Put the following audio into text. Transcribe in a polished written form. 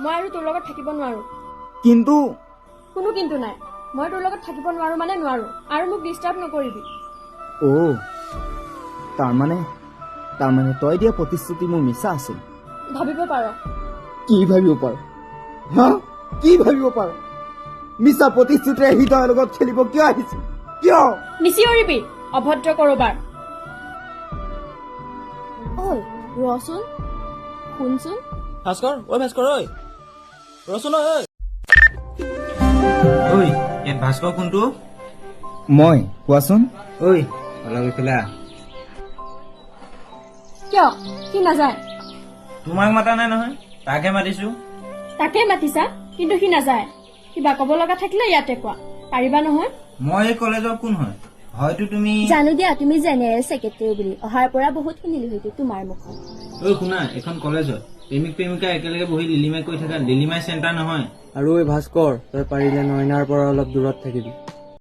মই আৰু তোৰ লগত থাকিব নোৱাৰো। কিন্তু কোনো কিন্তু নাই। মই তোৰ লগত থাকিব নোৱাৰো মানে নোৱাৰো, আৰু মোক ডিষ্টাৰ্ব নকৰিবি। অ', তাৰমানে তাৰমানে তই দিয়া প্ৰতিশ্ৰুতি মোৰ মিছা আছিল? ভাবিব পাৰ। কি ভাবিব পাৰ, হা? কি ভাবিব পাৰ? মিছা প্ৰতিশ্ৰুতিৰে হৃদয়ৰ লগত খেলিব কিয় আহিছিল, কিয়? নিচিঞৰিবি, অভদ্ৰ কৰবাৰ। ঐ ৰচোন, শুনচোন। ভাস্কৰ, ঐ ভাস্কৰ, ঐ ৰচোন, ঐ ঐ, ইয়াত ভাস্কৰ কোনটো? মই, কোৱাচোন। ঐ, অলপ এইফালে আহ। কিয়, সি নাযায়? তোমাক মাতা নাই নহয়, তাকহে মাতিছো। তাকে মাতিছা, কিন্তু সি নাযায়। কিবা ক'ব লগা থাকিলে ইয়াতে কোৱা, পাৰিবা নহয়? মই এই কলেজৰ কোন হয়, হয়তো তুমি জানো দিয়া, তুমি জেনেৰেল ছেক্ৰেটেৰী বুলি অহাৰ পৰা বহুত শুনিলো সেইটো তোমাৰ মুখত। ঐ শুনা, এইখন কলেজ হয়, প্ৰেমিক প্ৰেমিকা একেলগে বহি লিলিমাই কৰি থকা লিলিমাই চেণ্টাৰ নহয়। আৰু ঐ ভাস্কৰ, তই পাৰিলে নয়নাৰ পৰা অলপ দূৰত থাকিবি।